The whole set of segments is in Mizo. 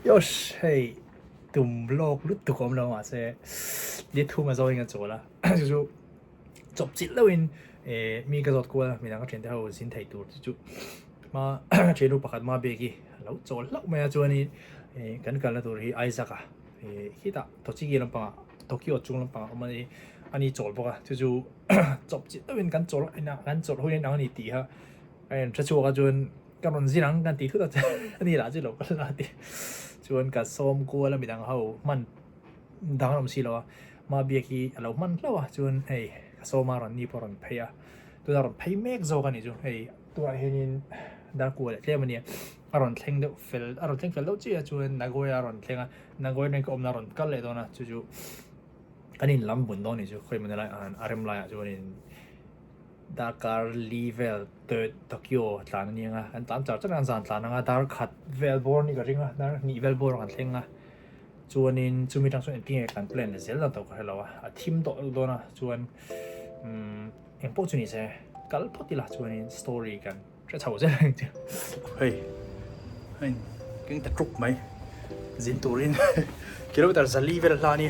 Yosh hei tum lawk lutuk awm lo mahse ni thum a zawin ka chawl a chu chu chawp chilh deuhin eh mi ka zawt kual a midang ka thiante ho zin thei tur chu chu hma ka thiannu pakhat hma bag hi a lo chawl hlauh mai a chuanin eh kan kalna tur hi Isaac a eh khitah Tochigi lampangah Tokyo chung lampangah a awm a ni a ni chawl bawk a chu chu chawp chilh deuhin kan chawl a kan chawlh hawiin ang a ni tih kha a inhre chhuak a chuan. Ka rawn zin ang kan tih thut a che ani lah chu lo kal la ti chuan ka sawm kual a midang ho hman dang an awm si lo a Mabiak hi a lo hman hlauh a chuan hei ka sawm a rawn ni pawh a rawn phei a tunah a rawn phei mek zawk a nih chu hei tunah hianin darkua leh tlem a nia a rawn thleng deuh fel a rawn thleng fel deuh chiah a chuan Nagoya a rawn thleng a Nagoya atangin ka awmna a rawn kal leh dawn a chu chu kan in lam bun dawn a nih chu khawi hmun helai a rem laiah chuanin. Darkar li vel Tokyo tlan a ni ang a, an tlan char char ang zan tlan ang a, dar khat vel bawr ni ka ring a, dar hnih vel bawr kan thleng a, chuanin chumi tang chuan engtin nge kan plan leh zel dan tawh ka hre lo a, a thim tawh deuh dawn a, chuan umm eng pawh chu ni se kal phawt ila chuanin story kan hre chho zel ang chu. Hei hei keng ta tuk mai zin turin kilometer zali vel a hla a ni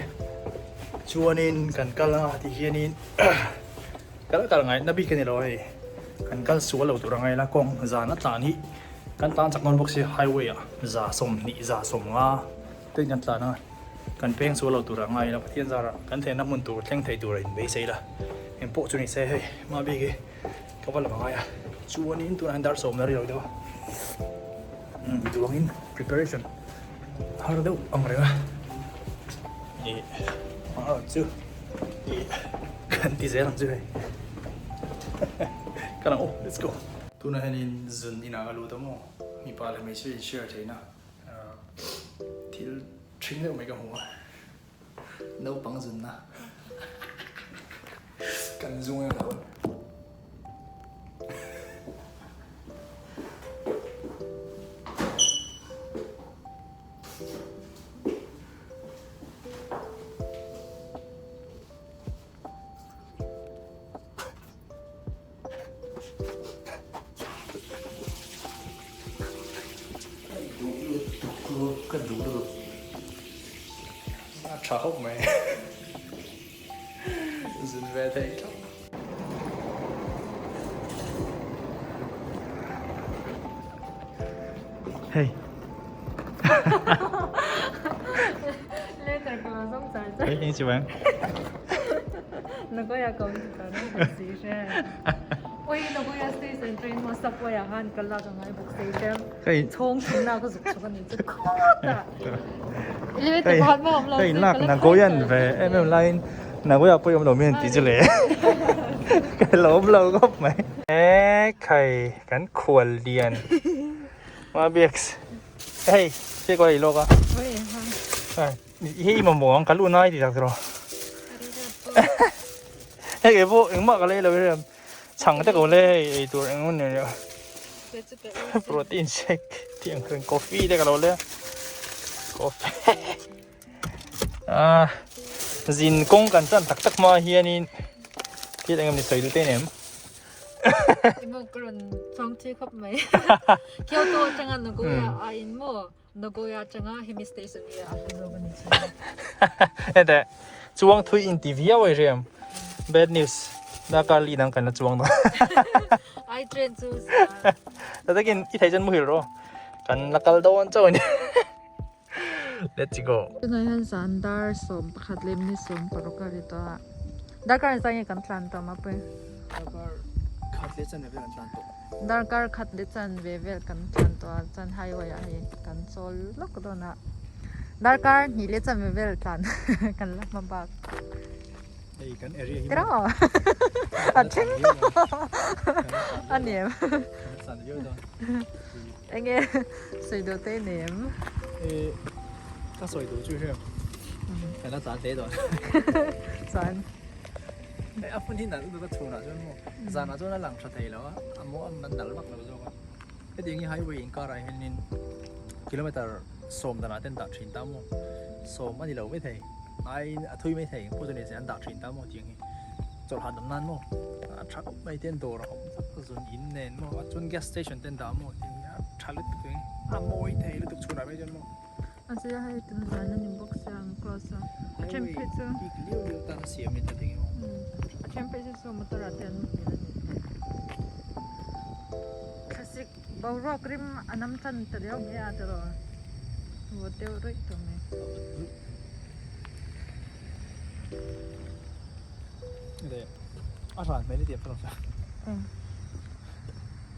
chuanin kan kal a ti hianin. Kal kal ngai na bik a ni lo hei kan kal sual lo tur a ngai la kawng zan a tlan hi kan tlan chak dawn bawk sia highway ah 120 150 te in kan tlan a kan peng sual lo tur a ngai la Pathian zarah kan thlenna hmun tur thleng thei tur a in beisei la eng pawh chu ni se hei hma bik hi ka va lam a ngai a chuanin tunah hian dar sawm la ri lo deuh a duangin preparation har deuh ang reng a ih chu ih. Kan ti zel ang chu hei. Kan ang aw, let's go. Tunah hianin zun inah ka lut a maw, mipa leh hmeichhia in share theihna thil ṭhing deuh mai ka hmu a, naupang zunna kan zung em lo. Ka duh lutuk a tha khawp mai zun ve thei thlap. Hei. Letter ka lo zawng char char. Hei eng chi vang. Nagoya ka awm ta na han si hre. Oi Nagoya station train mo subway ah khan ka lak angai bawk station. Chhawng thum na ka zuk chhuk ani chu khawt ah. Elevator pakhat mah awm lo Ka in lak Nagoyan ve em em laiin Nagoya pawh i awm lo mi han ti chu le. Ka lo awm lo khawp mai. E khai kan khual lian. Mabiaks. Hei, che ko ei lawk a. Hei i mamawh ang ka lu nai ti tak tiraw. Hei kei pawh engmah ka lei lo hi chhang te ko le hei ei tur eng hun nen protein shake tih ang reng coffee te ka lo le a. Coffee. Ah, zin kawng kan chan tak tak hma hianin thil engemaw ni sawi duh te nem. Emaw ka rawn chuang thi khawp mai. Kyoto atanga Nagoya a in maw? Nagoya atanga hemi station hi a hla zawk a ni chu. Hete chuang thui in ti viau ai riam. Bad news. Dakar li dang kan la chuang dawn. Ai train chu sa. Tatakin i thei chuan muhil rawh. Kan la kal dawn chauh a ni. Let's go. Tunah hian zan dar 11 leh minute 16 a ri tawh a. Darkar engzah nge kan tlan tawh Mapui? Darkar khat leh chanve vel kan tlan tawh. Darkar khat leh chanve vel kan tlan tawh a chuan highway ah hei kan chawl lawk dawn a. Darkar hnih leh chanve vel tlan kan la hma bak. Hei kan area hi maw? A thleng tawh a ni em? Kan tlan viau dawn. Enge sawi duh te nei em? E ka sawi duh chu hriam. Kan la tlan hle dawn. Chuan. E a hmun hi nalh lutuk a chhunah chuan maw zanah chuan a lang tha thei lo a, a maw a nalh vak lo zawk a. Hetiang hi highway inkar ah hianin kilometer 10 danah ten dah thin ta maw? 10 a ni lo mai thei. Aiin a thui mai thei pawh chu ni se an dah thin ta maw tiang hi. Chawlh hahdam nan maw a tha khawp mai ten dawr a awm tak zun in nen maw a chuan gas station ten dah maw tih a tha lutuk eng a mawi thei lutuk chhunah mai chuan maw. A zia hei tun zan a ni bawk sia an close a a then phei chu a then phei chu saw motor ah te an hmu hmel a ni thlasik boruak rim a nam tan ta riau mai a tiraw vawt deuh rawih tawh mai. A hran hmel i tih a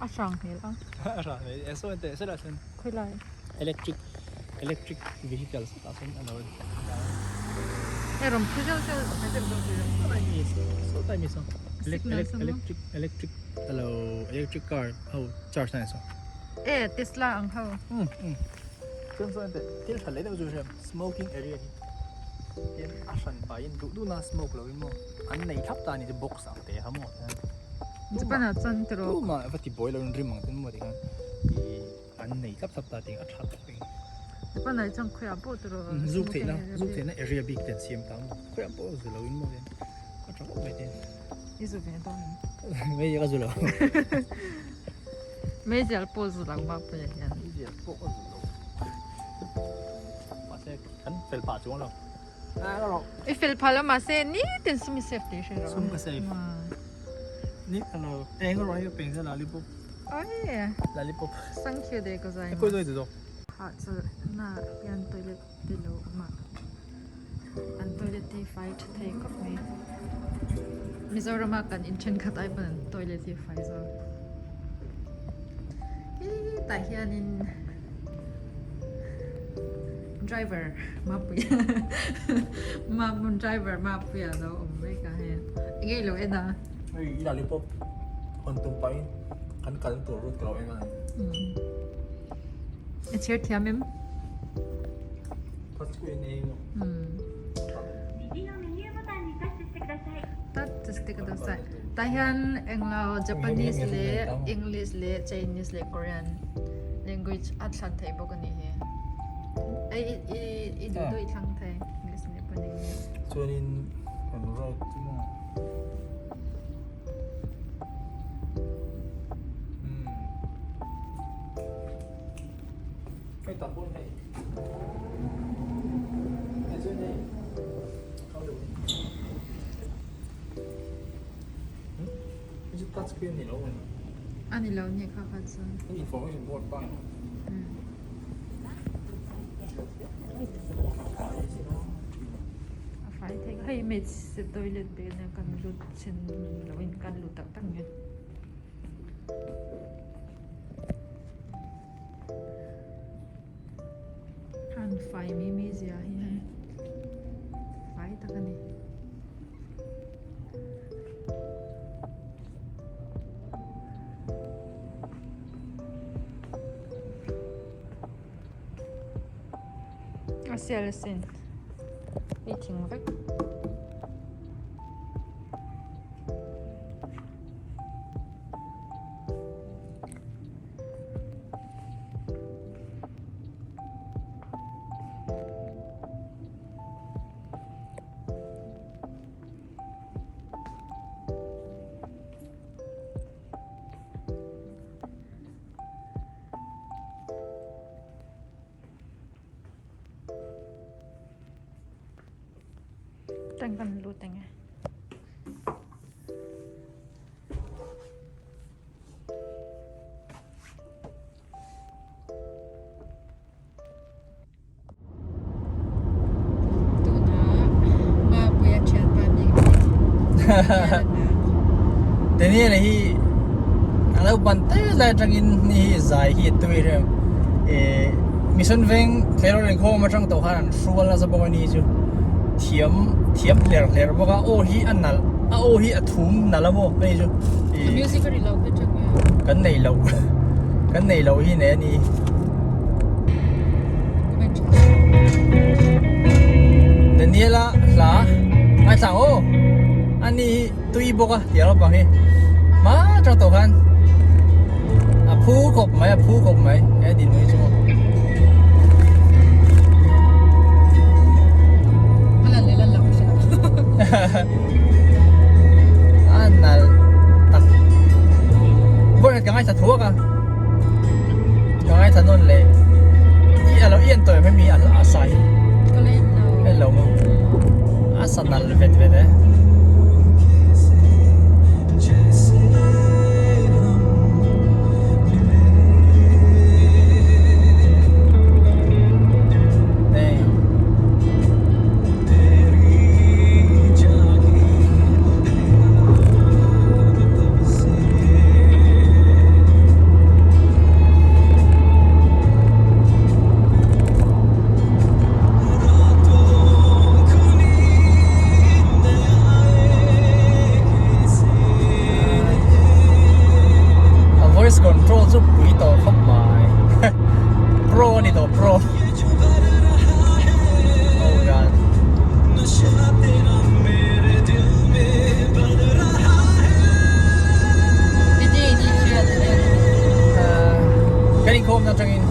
A hrang hmel a. A hrang hmel e saw teh sela chuan. Khawilai. Electric electric vehicles tah chuan a lo E rawn phi zeuh zeuh zeuh zeuh zeuh. Saw tai mi saw. Electric electric alo electric car ho charge na saw. E Tesla ang ho. Um um. Chuan saw teh thil tha leh deuh chu hriam smoking area hi. Tin a hran pahin duh duh na smoke lo in maw an nei thlap ta ni chu box ang te kha maw. Japan ah chuan tiraw. Tumah va ti buai lo in rim ang ten maw tikhan ih an nei thlap thlap ta tih a tha tawk eng. Japan ah chuan khawiah pawh tiraw. Zuk theihna zuk theihna area bik te an siam ta maw khawiah pawh zu lo in maw ten a tha khawp mai ten. I zu ve dawn em? Mei ka zu lo. Meizial pawh zu lo mah pawh hian. Meizial pawh ka zu lo. Mahse kan fel pah chuang lo. I fel phah lo mahse nitin sum i save tih hre rawh. Sum ka save. Ni alo eng rawh hi ka peng se lollipop. Ai. Lollipop. Thank you de ka zai. Koi doi tu Ha chu na hian toilet te lo awm a. An toilet hi fai tha thei khawp mai. Mizoram a kan in thenkhat ai pawn an toilet hi fai zawk. Hetah hianin driver Mapuia Mamun driver Mapuia lo awm mek a hei enge i lo en a hei i lollipop hawn tum pahin kan kal tur route ka lo en a i chhiar thiam em touch screen ei maw touch stick kudasai tah hian englo Japanese leh English leh Chinese leh Korean language a thlan theih bawk a ni hi i i i duh duh i thlang thei English leh pawn English chuanin kan road chu maw hei tah pawn hei hei chuan hei Touch screen ni lo ang. A ni lo ni kha kha chuan. Information board pa. A fai thei hei hmeichhe toilet te nia kan lut chhin lo in kan lut tak tak nge. An fai mi mi zia hi hei fai tak a ni. A sial asin mi thing vek. Tang kan lut ang e. Tunah Mapuia thianpa bik Daniel hi a lo ban te lai atangin ni hi zai hi a tui rem eh mission veng tleirawl inkhawm atang tawh khan an hrual nasa bawk a ni chu thiam thiam hler hler bawk a aw hi a nalh a aw hi a thum nalh a maw hei chu ih music a ri lo te chang nge kan nei loh kan nei loh hi nei a ni Daniela hla ngaithla ang aw ani hi tui bawk a tih alo bang hi hma atang tawh khan a phu khawp mai a phu khawp mai he dinhmun hi chu maw. A nalh tak vawi khat ka ngaithla thuak a ka ngaithla nawn leh i alo i en tawh em hemi. mi a sa hi? Ka la en lo. En lo maw? A sa nal vet vet e. Hey. A voice control chu pui tawh khawp mai pro a ni tawh pro oh god Kan inkhawm na atangin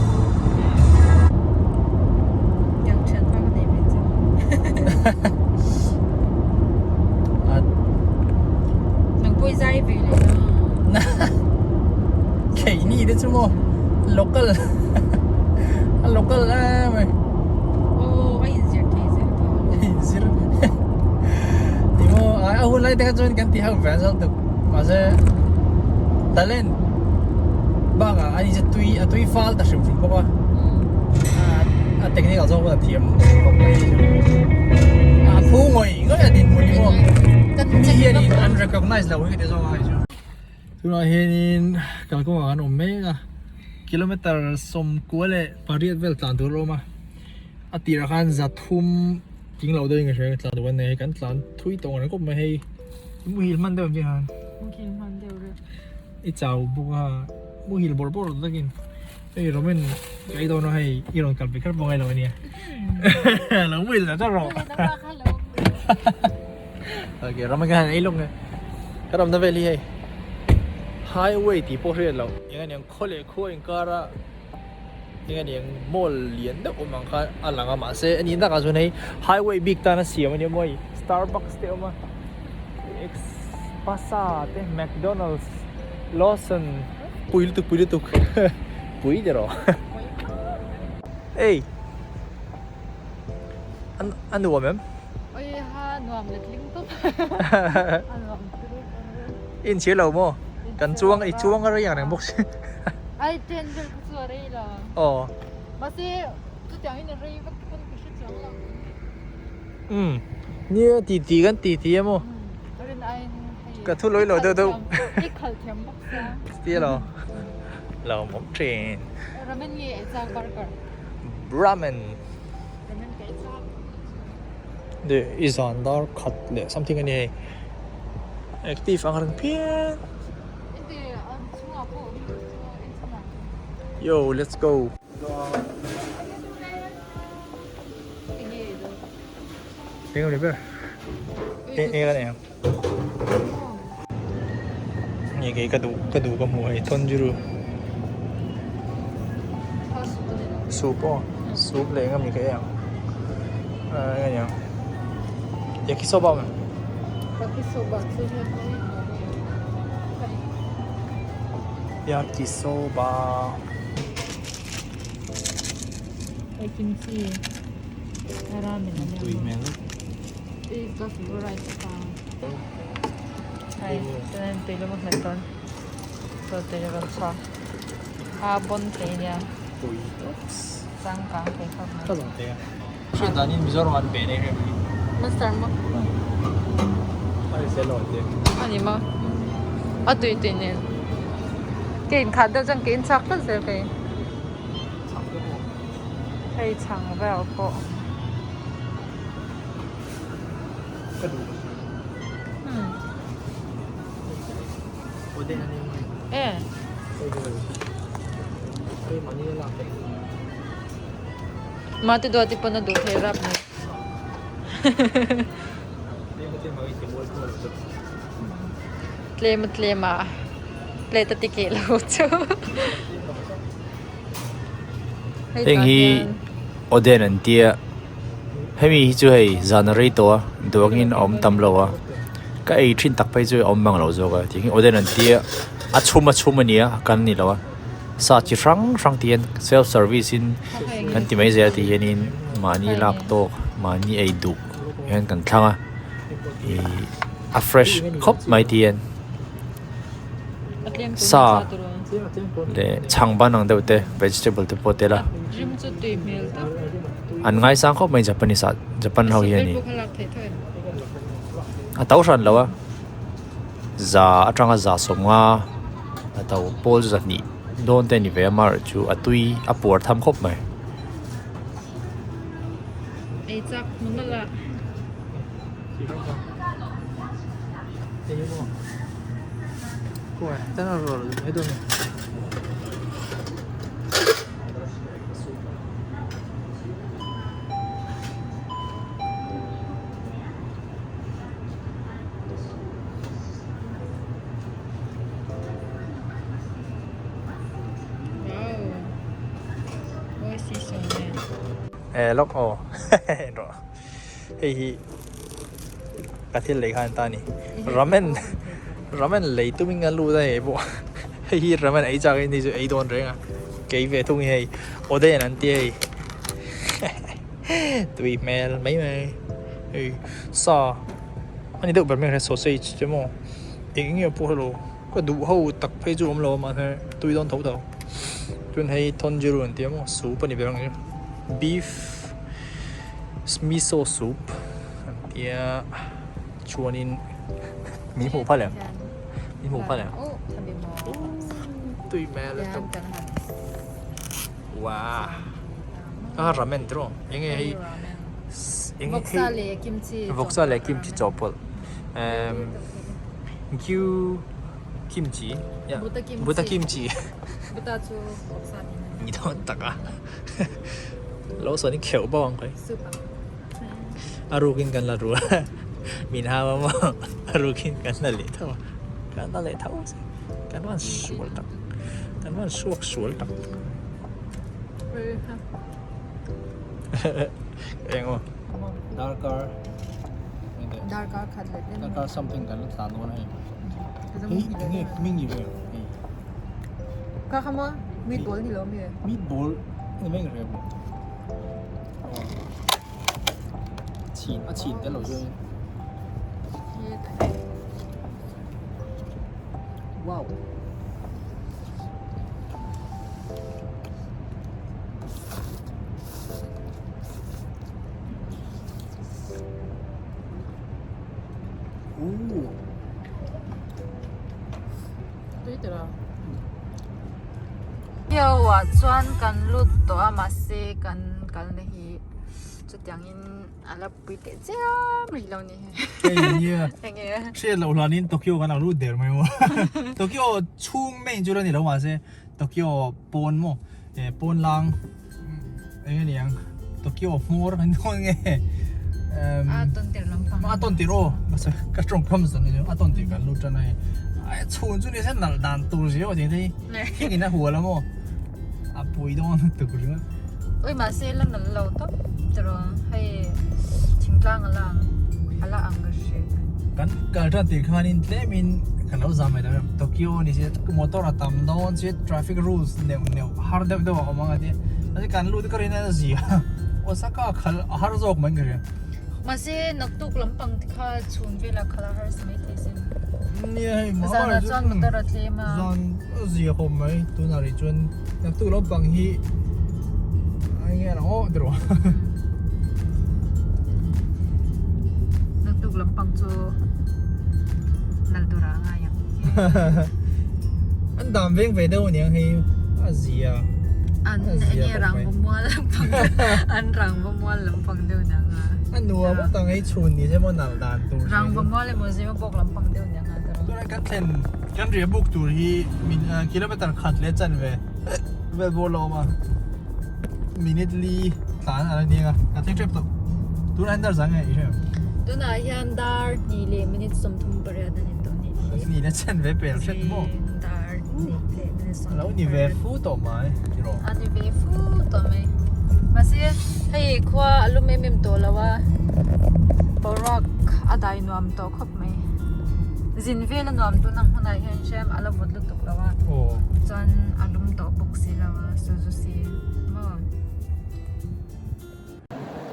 Keini te chu maw local a local em mai. Inzir Ti maw a hun lai te kha chuan kan ti ho ve zawk tuk mahse talent bakah ani chu tui a tui fal ta hrim hrim bawk a a technical zawk pawh a thiam khawp mai chu a phu ngawih ngawih a dinhmun hi maw mi hianin an recognize lo hi ka ti zawk a hei chu. Tunah hianin kalkawngah kan awm mek a kilometer 98 vel tlan tur a awm a. A tirah khan za thum ting lo deuhin ka hria tlan duh a nei kan tlan thui tawh ang khawp mai hei muhil hman deuh ang chi khan muhil hman deuh reuh i chau bawk a muhil bawrh bawrh takin hei Roman ka ei dawn a hei i rawn kal ve kher pawh ngailo ania lo muhil ta rawh okay Roman ka han ei lawk nge ka ram na vel hi hei highway tih pawh hriat loh eng aniang khaw leh khua inkar a. Eng a niang mall lian deuh awm ang kha a lang a mahse a nih takah chuan hei highway bik tan a siam a nia maw hei starbucks te a awm a x pasa te mcdonald's lawson pui lutuk pui lutuk pui ti rawh ei a nuam em? Oi ha nuam letling tawp a nuam I inchhir lo maw? Kan chuang i chuang a rei ang reng bawk si. Ai train vel kha chu a rei lo. Aw. Mahse chutiang in a rei vak te pawn ka hre chuang lo. Umm nia ti ti kan ti ti emaw. Rin aiin hei. Ka thu lawi lo deuh deuh. I khalh thiam bawk sia. Tia lo. Lawmawm thin. Ramen nge ei chak burger? Ramen. Ramen ka ei chak. De i zan dar khat leh something a ni hei. Active ang reng phian. Yo let's go. Eng ni ber. Eng eng an eng. Nge kei ka duh ka duh ka hmu hei tonjiru. Soup aw soup leh eng ami ka ei ang. Eng a niang. Yakisoba awm em? Yakisoba chu hei mai Yakisoba. Hei kimchi ramen a Tui hmel. I ka favorite pa. Hei chuan tui lama hmet dawn. Chaw tui a rawn chhuak. A bon thei nia. Tui tawps. Changkang thei khawp mai. Ka zawng thei a. Hriat danin Mizoram an pe nei rem hi. Master maw? A ri sel lo an tia. A ni maw? A tui tui nen. Ke inkhah deuh chuan ke in chak tlat zel kei. Chhang te pawh. Hei chhang vel pawh. Ka duh ka hria. Hmm. Oden a ni mai. E. Hei mahni a lak theih. Mate duat i pawn a duh thei rap mai. Tlem a tlem a plate a ti keh lo chu. Heng hi Oden an tia hemi hi chu hei zan a rei tawh a duangin a awm tam lo a ka ei thin tak phei chu a awm mang lo zawk a tiangin Oden an tia a chhum a chhum a nia a kan ni lo a. Sa chi hrang hrang tih hian self service in kan ti mai zel tih hianin mahni lak tawk mahni ei duh hian kan thlang a ihh a fresh khawp mai tih hian sa leh chhang ban ang deuh te vegetable te pawh a tel a an ngaisang khawp mai japanese ah japan ho hianin a to hran lo a. Za atanga za sawmnga a to pawl zahnih dawn te a ni ve a amaherawh chu a tui a puar tham khawp mai. Eh lawk aw rawh hei hi ka thil lei khan ta ni ramen ramen lei tumin ka lut a hei pawh hei hi ramen ei chak in ni chu ei dawn reng a kei ve thung hi hei oden an tia hei tui hmel mai mai hei sa a ni deuh ber mai a sausage te maw eng eng nge pawh helo ka duh ho tak phei chu awm lo a mahse tui dawn tho tho chuan hei thonjiru an tia maw soup a ni ber ang chu beef miso soup an tia chuanin min hmuh phal em min hmuh phal em tui hmel lutuk wow. A ramen tiraw eng nge hei eng nge hei vawksa leh kimchi chawhpawlh emm gyu kimchi buta kimchi ni dawn tak a lo sawn in kheuh bawk ang khawi a rukin kan la ru a min hau a maw a rukin kan la leh tho a kan la leh tho kan van sual tak kan van suak sual tak. Eng aw darkar darkar khat leh tlem darkar something kan la tlan dawn a hei hei enge hming ni ve hei kha kha maw meatball ni lo mi meatball ni mai ka hria bawk chhin a chhin tel lo chuan wow Tokyo ah chuan kan lut tawh a mahse kan kalna hi chutiangin a la pui teh chiam rih lo ni hei nia enge hriat loh hlanin Tokyo kan ang lut der mai maw Tokyo chhung main chu la ni lo mahse Tokyo pawn maw eh pawn lang eng nge niang Tokyo hmawr an dawn nge a tawn tir lampang a tawn tir aw ka tawngkam zan ni a tawn tir kan lut tan a hei a chhun chu ni se nalh dan tur zia aw tih te hi thing in a hual a maw a pui dawn lutuk ringawt. Ui mahse la nalh lo tawp tiraw hei thingtlang a la ang a la ang ka hre. Kan kal tan tir khanin tlemin ka lo zam mai lo Tokyo ni se motor a tam dawn se traffic rules neuh neuh har deuh deuh a awm ang a tia mahse kan lut ka rin a zia Osaka khal a har zawk mai ka hria. Mahse naktuk lampang te kha chhun velah khalh a harsa mai thei sin. Nia hei mah Zanah chuan motor a tlem a. Zan a zia khawp mai tunah rih chuan naktuk lampang hi a eng nge a lang aw ti rawh. Naktuk lampang chu nal tur ah a ngai ang. An dan veng ve deuh aniang hei a zia. An enge rangvamual lampang an rangvamual lampang deuh niang a. A nuam ngawt ang hei chhun ni se maw nal dan tur. Rangvamual emaw zema bawk lampang deuh niang a tiraw. Tunah kan thlen kan riah buk tur hi min kilometer khat leh chanve vel bawr la awm a minute li tlan a la ni ang a ka thleng tep tawh. Tunah hian dar zang nge i hre em? Tunah hian dar hnih leh minute 38 a ni tawh nih hi. Hnih leh chanve pel hret maw? Dar hnih leh minute 38. Lo ni ve fu tawh mai tiraw? A ni ve fu tawh mai. Mahse hei khua a lum em em tawh lo a, boruak a dai nuam tawh khawp mai. Zin vel a nuam tun ang hunah hian hrem a la vawt lutuk lo a. Chuan a lum tawh bawk si lo a Suzuki maw.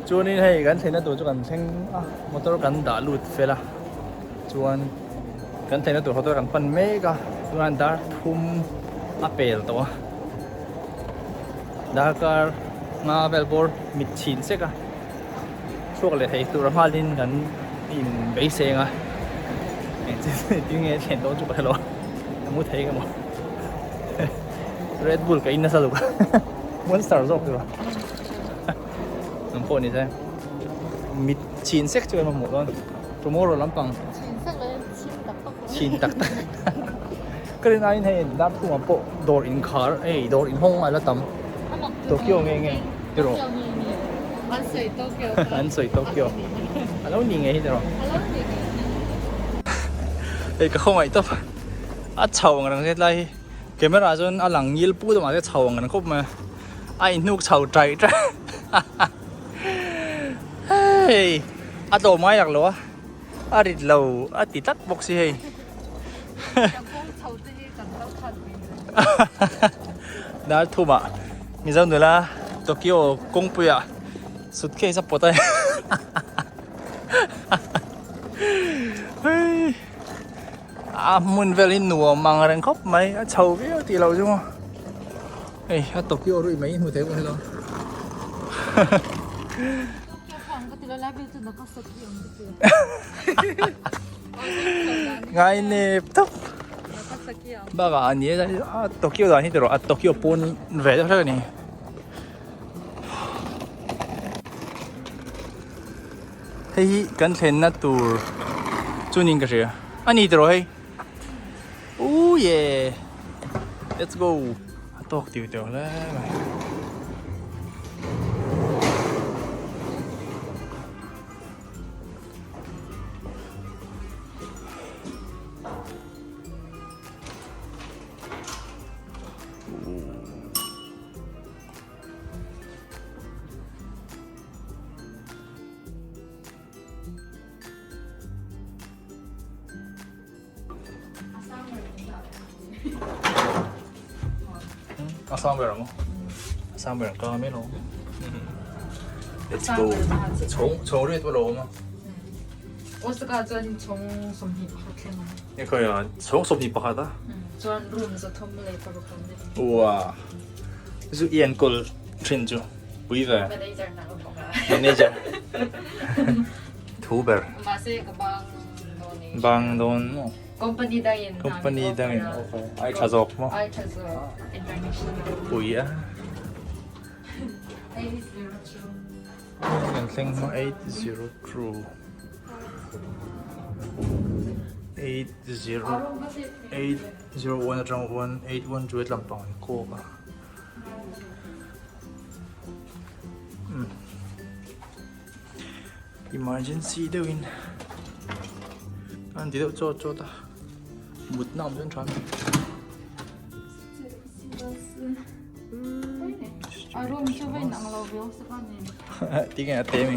Chuanin hei kan thlenna tur chu kan thleng a, motor kan dah lut fel a, chuan kan thlenna tur hotel kan pan mek a, chuan dar thum a pel tawh a, darkar nga vel bawr mit chhin sek a, chhuak leh thei tur a nghalin kan in beiseng a, engtin nge thlen dawn chu ka hrelo a, ka mu thei emaw Red Bull ka in nasa lutuk a, Monster zawk chu. Ang pawh ni se mit chhin sek chu em a hmuh dawn tomorrow lampang chhin sek leh chhin tak tak chhin tak tak ka rin aiin hei dar thum ah pawh dawr inkhar ei dawr inhawng a la tam Tokyo nge nge tiraw an sawi Tokyo an sawi Tokyo a lo ni ngei hi tiraw a lo ni ngei hei ka khawngaih tawp a chho ang reng zet lai hi camera chuan a lang ngil put a mahse chho ang reng khawp mai a. A inhnuk chho taih taih hei a tlawm ngai lak lo a a rit lo a ti tlat bawk si hei dar thumah Mizo nula Tokyo kawngpuiah suitcase a pawt a hei a hmun vel hi nuam ang reng khawp mai a chho viau tih loh chu maw. Hei a Tokyo rui mai hmu thei pawh helo. Ngai nep tawp. Bakah a ni a Tokyo dan hi tiraw a Tokyo pawn ve deuh hlek a ni. Hei hi kan thlenna tur chu niin ka hria. A ni tiraw hei. Ooh yeah. Let's go. A tawk tiu teu hle mai. A sang ber ang a sang ber ang ka mai lo let's go chhawng chhawng riat pawh lo awm a Osaka chuan chhawng sawmhnih pakhat thleng awm e khawi a chhawng sawmhnih pakhat a chuan room zathum leh paruk awm ni ua zu i enkawl thin chu pui ve manager hna ka thawk a manager thu ber mahse ka bang dawn e bang dawn maw company dangin company dangin offer ai tha zawk maw ai tha zawk international pui a 802 kan thleng hma 802 80 801 atang 1 812 lampang an kawk a Emergency deuhin an ti deuh chawt chawt a mutna awm chuan tha a ni. Tinge a te mi.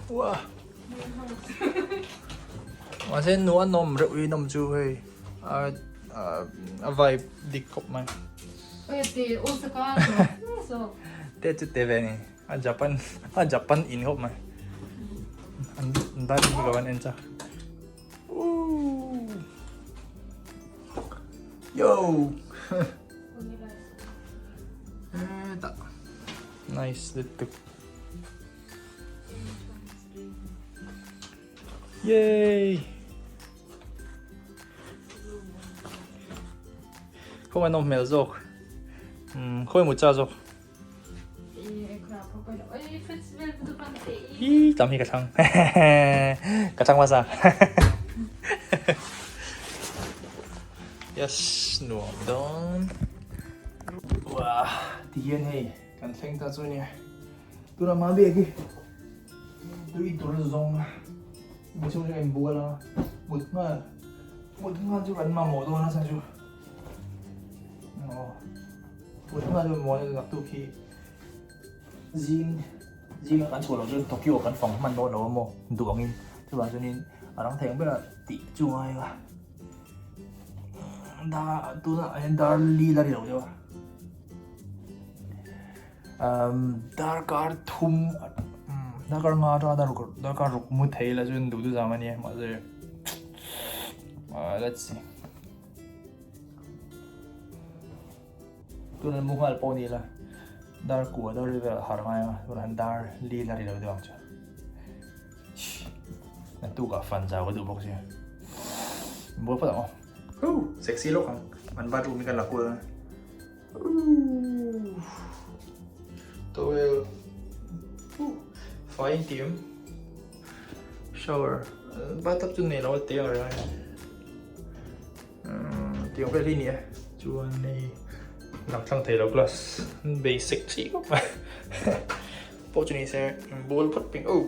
Wow. Mahse nu a nawm reuh in awm chu hei a a vibe dik khawp mai. Te chu te ve ni a Japan a Japan in khawp mai an vibe dik lo an en chak. Yo. Nice lutuk. Yay! Khaw an awm hmel zawk. Um, khawi mu cha zawk. Hi, tam hi ka thlang. Ka thlang hmasa. Yes, nuam dawn. Wah, ti hian hei kan thleng ta chu nia. Tuna mah biak hi tui tur zawng a mi chhung hian inbual a mut nghal mut nghal chu kan mamawh dawn a chhan chu aw mut nghal chu mamawh a naktuk hi zing. Zinga kan chhuah loh chuan Tokyo kan fang hman dawn lo a maw duh angin chuvang chuanin a rang thei ang bera tih chu ngai a dar tunah hian dar li la ri lo deuh a darkar thum darkar nga atanga darkar ruk mu thei la chuan duh duh zam a nia mahse let's see. Tuna mu nghal pawh ni la dar kua dar ri vel har ngai a tuna han dar li la ri lo deuh ang chu naktukah fan zau ka duh bawk sia buai phawt ang aw Ooh sexy lawk ang an bathroom hi kan la kual a ooh towel ooh fai in ti em shower bathtub chu nei lo a te ang reng a ni. Tiang vel hi a ni a chuan hei lang thlang thei lo glass basic chi khawp mai pawh chu ni se ball phawt peng oh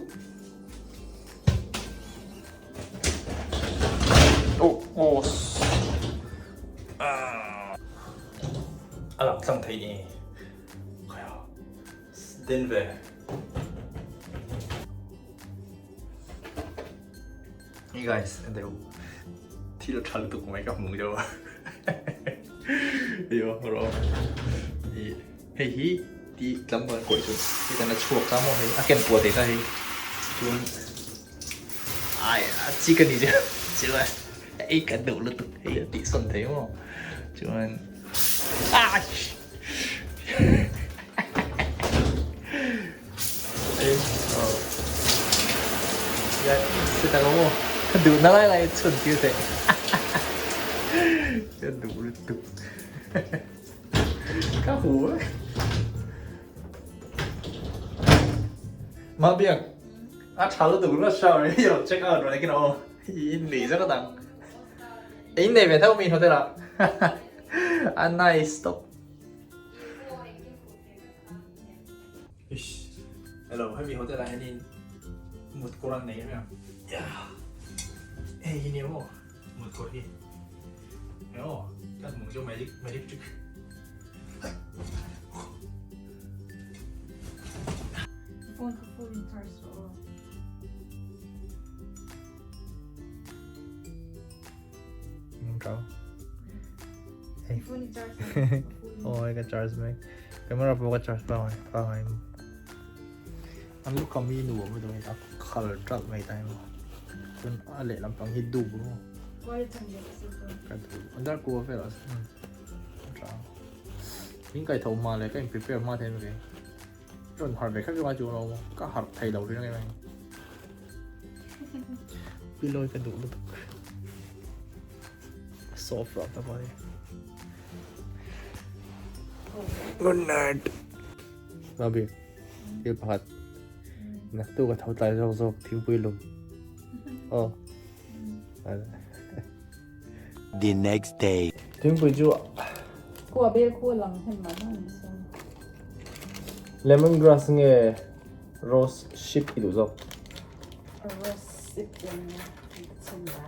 oh oh a lang thlang thei ni Denver. Hey guys, and thil tha lutuk mai ka hmu deuh a iyo ro i hei hi ti tlam kan kawi chu hi tan a chhuak ta maw hei a ken kual thei ta hei chuan ai a chi ka ni chu chuan ei ka duh lutuk hei a tih sawn thei maw chuan ah Ka duh na lai lai chhun tir theih ka duh lutuk ka hu Ma biak a tha lutuk la shower hi lo check out rawh ekin aw in nei zak dang in nei ve tho mi hotel ah a nice tawp. Ish hello hemi hotel ah hianin mut kawr an nei em em hei hi nia maw mut kawr hi hei aw ka hmuh chu magic magic trick Phone ka full in charge rawh aw. Oi ka charge mek camera pawh ka charge pangai pangai an lukham hi nuam lutuk a khal ṭalh mai ta emaw chuan a lehlam pang hi dup emaw ka duh an dar kua vel ah min kaih tho hma leh ka in prepare hma thei mai rawn harh ve kher chu ngai chu lo ka harh thei lo ring em pillow ka duh lutuk soft rock ta pawh good night Babi thil pakhat naktu ka tho tlai zawk zawk thingpui lum oh The next day. Thingpui chu Kua bel khu lang hen ma na ni so. Lemon grass nge rose ship i duh zawk? Rose sip in chin la.